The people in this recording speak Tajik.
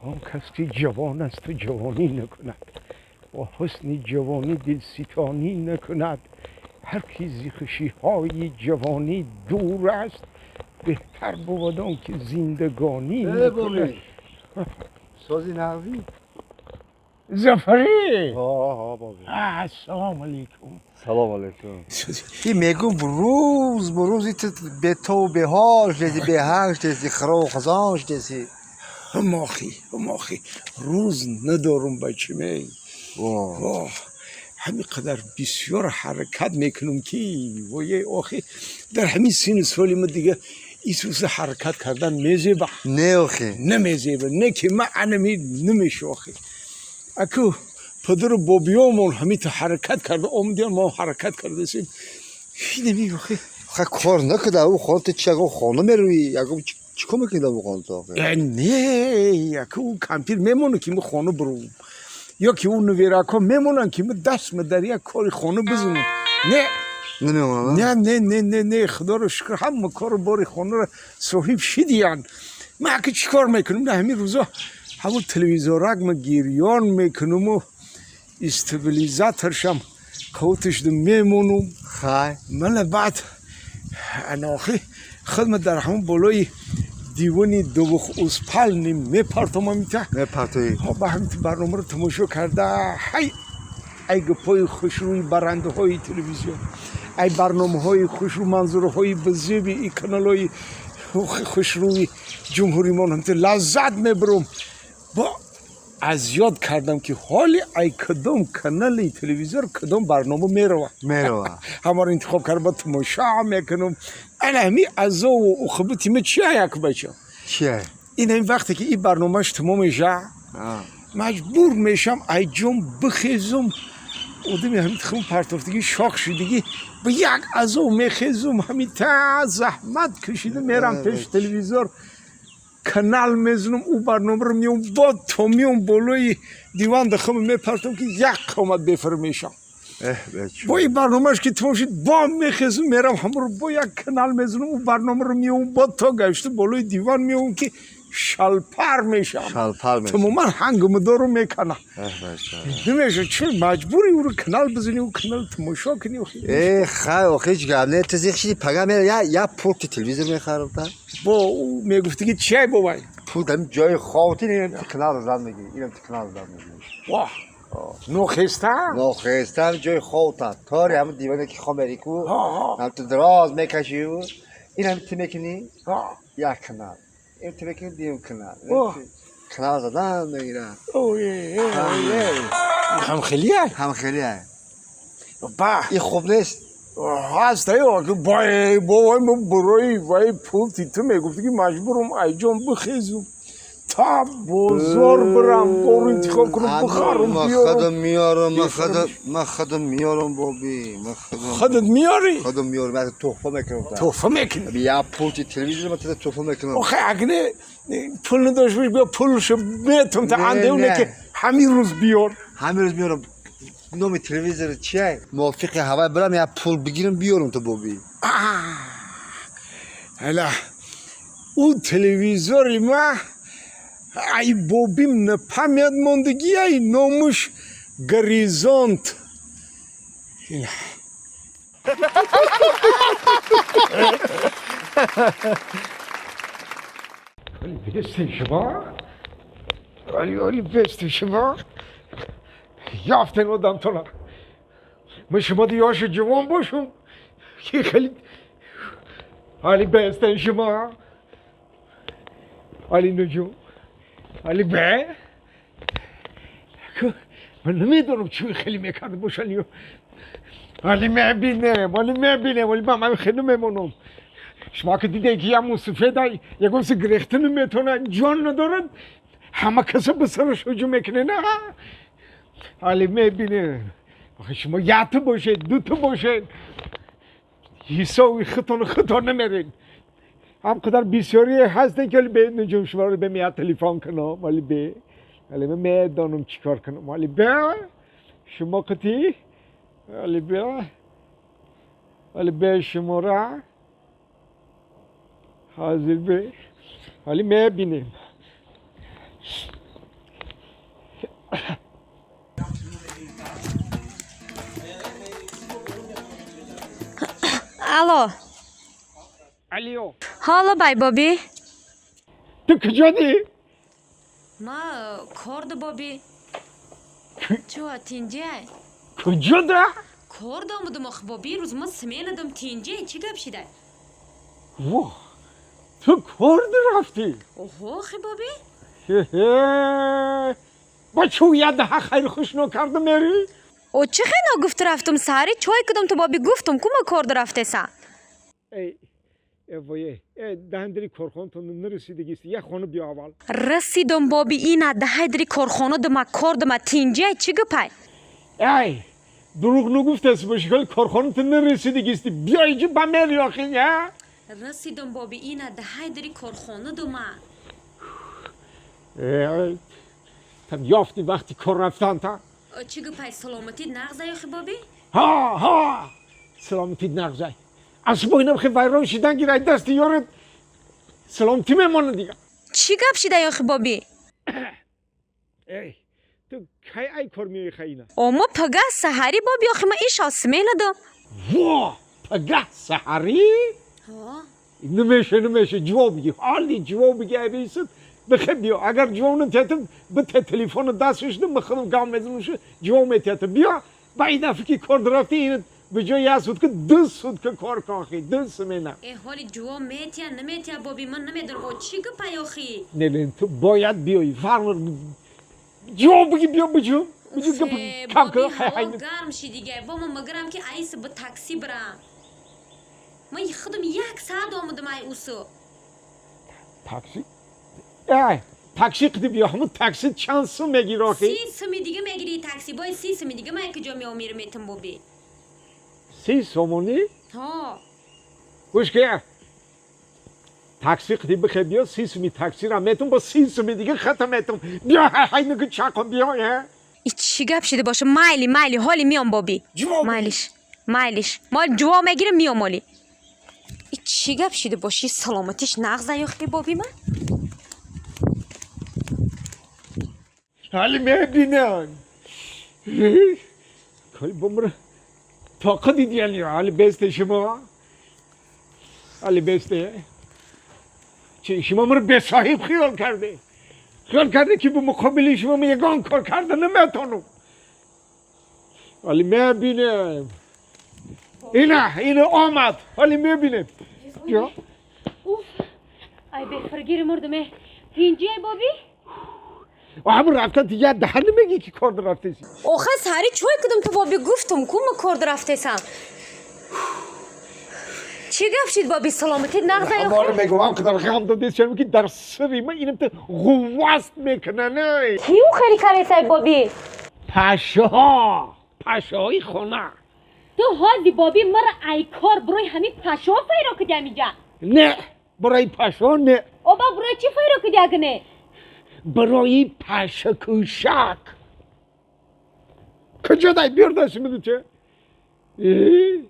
Он кас ки ҷавон аст ва ҷавонӣ накунад, бо ҳусни ҷавонӣ дилситонӣ накунад, ҳар ки зи хушиҳои ҷавонӣ дур аст, беҳтар бувад он ки зиндагонӣ накунад. Сози нағзӣ? Зафарӣ! Ҳа, бобӣ. Ассалому алайкум. Салом алайкум. И мегум рӯз ба рӯз бетову беҳол шудеси, беҳанг шудеси, хиров хазон шудеси. Ҳамохи, ҳамохи, рӯз надорум, бачамей. Ҳамин қадар бисёр ҳаракат мекунам ки вое охи дар ҳамин сину соли ма дига исуса ҳаракат кардан мезеба. Не охи. Намезеба, не ки ма анами намеша охи. Аку падару бобиёмон ҳамин ҳаракат карда омадиан, мо ҳаракат кардасем. Инами охи. Ха кор накарда, ӯ хона ту чи ягон хона мерӯӣ, ягон чӣ кор мекунӣ дар хона ту охи? Не, аку ӯ кампир мемонад ки мо хона бурӯм. Ё ки ӯ нуверакҳо мемонанд ки мо даст ма дар як кори хона бизанем. Не. Намемонанд? Не, не, не, не, не, худоро шукр, ҳама кору бори хонаро соҳиб шидиянд. Ман аки чӣ кор мекунам? На ҳамин рӯзо ҳамун телевизорак ма гирён мекунаму стабилизаторшам қавтишду мемонум. Хай. Мана баъд анохи худма дар ҳамун болои дивани двухспальный мепартом амита. Мепартоӣ. Ба ҳамин барномаро тамошо карда, ҳай ай гапҳои хушрӯи барандаҳои телевизион, ай барномаҳои хушрӯ, манзураҳои базеби и каналҳои хушрӯи ҷумҳуримон ҳамин лаззат мебарам. Бо аз ёд кардам ки ҳоли ай кадом канали телевизор кадом барнома мерава. Мерава. Ҳамаро интихоб карда ба тамошо мекунам. Ана ҳамин азову уқубати ма чия, як бача? Чия? Ин ҳамин вақте ки ин барномаш тамом меша, маҷбур мешам ай ҷом бихезум. Одами ҳамин тухм партофтагӣ шох шудагӣ ба як азов мехезум, ҳамин та заҳмат кашида мерам пеши телевизор, канал мезанам, ӯ барномаро меом, бо то меом болои диван дахам мепартам ки як қомат бефар мешам. Бо ин барномааш ки тамом шуд, бо мехезум, мерам ҳамаро бо як канал мезанам, ӯ барномаро меом, бо то гашта болои диван меом ки шалпар мешам. Шалпар мешам. Тамоман ҳангомадору мекунам. Намеша, чӣ маҷбури ӯро канал бизанӣ, ӯ канал тамошо кунӣ. Э, хай, охи ҳеҷ гап не, ту зиқ шидӣ, пага мера як пулти телевизор мехарам та. Бо ӯ мегуфтагӣ чиай бобай? Пулт ҳамин ҷои ховти, инам ту канал зан мегирӣ, инам ту канал зан мегирӣ. Воҳ. Нохеста? Нохеста ҳамин ҷои ховта. Тори ҳамин диване ки хоб мерӣ ку, ҳам ту дароз мекашӣ, ин ҳам ту мекунӣ як канал. Ин ту мекунӣ дим канал. Канал задан мегирад. Ҳам хелия? Ҳам хелия. Ба. Ин хуб нест? Ҳаст, бой, бой, мо барои вай пулти ту мегуфтӣ ки маҷбурам айҷон бихезум. Та бозор бирам, бору интихоб кунам, бихарам, биёрам. Худам меорам, ман худам меорам, боби. Худат меорӣ? Худам меорам, ман туҳфа мекунам. Туҳфа мекунӣ? Як пулти телевизор ман туҳфа мекунам. Охе, агне пул надошт бош, биё пулшо метум та андеу не ки ҳамин рӯз биёр. Ҳамин рӯз меорам. Номи телевизор чия? Мувофиқи ҳавай бирам, як пул бигирам, биёрам ту, боби. Ҳала ӯ телевизори ма ай бобим напамяд мондагӣ, ай номуш Горизонт. Бести шумо? Оли, оли, бести шумо? Ёфтем одамтона. Ма шумо диёши ҷавон бошум. Ки хеле оли бестен шумо? Оли нуҷум. Оли бе? Ман намедонам чӣ хеле мекарда бошан. Оли мебинем, оли мебинем, оли ман хеле мемонам. Шумо ки диде ки як мусафеда ягон си гирехта наметавонад, ҷон надорад, ҳама каса ба сараш ҳуҷум мекунад, на? Оли мебинем. Шумо якта бошед, дута бошед, ҳисоби худтон худтон намеред. Ҳам қадар бисёре ҳастед ки оли бе нуҷум шуморо бе меяд телефон кунам, оли бе. Оли ман медонам чӣ кор кунам. Оли бе шумо қити, оли бе, оли бе шумора. Ҳозир бе ҳоли мебинем. Алло. Алло. Ҳоло бай боби. Ту куҷодӣ? Ма корду боби. Чӯ тинҷай? Куҷода? Кор домудум ох боби, рӯз ма сменадум тинҷай, чӣ гап шидай? Во, ту корду рафтӣ? Оҳо, хи боби. Хе-хе. Ба чӯ ядаҳа хайр хушно карду мерӣ? О чӣ хе ногуфту рафтум саҳари чой кудум ту боби гуфтум ку ма корду рафтеса. Эй, вое, даҳандири корхонатон нарасидагист, як хона биё аввал. Расидум боби, ина даҳайдири корхона дума кор дума тинҷай, чӣ гапай? Эй, дурӯғ нагуфтаст боши, хеле корхонатон нарасидагист, биё инҷо ба мери охи, я? Расидум боби, ина даҳайдири корхона дума. Эй, там ёфти вақти кор рафтан та? Чӣ гапай, саломатит нағзай охи боби? Ҳа, ҳа, саломатит нағзай. Аз бо инам хе вайрон шидан гирай дасти ёрат саломатӣ мемонад дига. Чӣ гап шидай охи боби? Эй, ту кай ай кор меои хаина? О мо пага саҳарӣ боби, охи ма ишол сменадум. Во, пага саҳарӣ? Ҳо. Намеша, намеша, ҷавоб биги. Ҳоли ҷавоб биги ай бисит, бихе биё. Агар ҷавоб натиҳатам, бите телефоно дасташ ду, михудам гап мезанам, ҷавоб метиҳатам. Биё, ба ин дафъа ки кор рафтӣ, ин ба ҷои як сутка ду сутка кор кун охи, ду смена. Э, ҳоли ҷавоб метиҳа, наметиҳа боби, ман намедонам, о чӣ гапай охи? Не, не, ту бояд биёӣ. Фарқ ҷавоб биги, биё биҷу. Биҷу гап кам боби, кун. ҳаво гарм ши дига, бо ман магарам ки айса ба такси бирам. Ман худам як саат омадам ай усу. Такси? Эй, такси қиди биё, ҳамун такси чанд сум мегири охи? 30 суми дига мегири такси, бой 30 суми дига ман куҷо меом мирам метам боби? 30 сомонӣ? Ҳо. Гӯш ки, такси қиди бихе биё, 30 суми таксиро метум, бо 30 суми дига хата метум. Биё, ҳай, ҳай, нигу чақон биё, э? И чӣ гап шида боша? Майли, майли, ҳоли меом боби. Ҷавоб Майлиш, майлиш. Мол ҷавоб мегирам, меом оли. И чӣ гап шида боши? Саломатиш нағзай охи боби ман? Ҳали мебинам. Кали бомра тоқа дидияни, ҳали бесте шумо. Ҳали бесте. Чи шумо мро бесоҳиб хиёл карде? Хиёл карде ки ба муқобили шумо ман ягон кор карда наметавонам. Ҳали мебинем. Ина, ина омад. Ҳали мебинем. Биё. Уф, ай бефаргири мурдаме. Тинҷай боби? Ҳамун рафтан ту як даҳан намегӣ ки кор рафтеси. Охе саҳари чой кудум ту боби гуфтум ку ма кор рафтесам. Чӣ гап шид боби, саломатит нағзай охи? Ҳаморо мегӯям, қадар ғам додест чарм ки дар сари ман инам ту ғувваст мекунан, эй. Кӣ ӯ хеле каресай боби? Пашаҳо, пашаҳои хона. Ту ҳози боби мара ай кор барои ҳамин пашаҳо файро куди ҳамиҷа? Не, барои пашаҳо не. Оба барои чӣ файро куди агне? Барои пашакушак. Куҷо дай биёр дасти миду че? Э?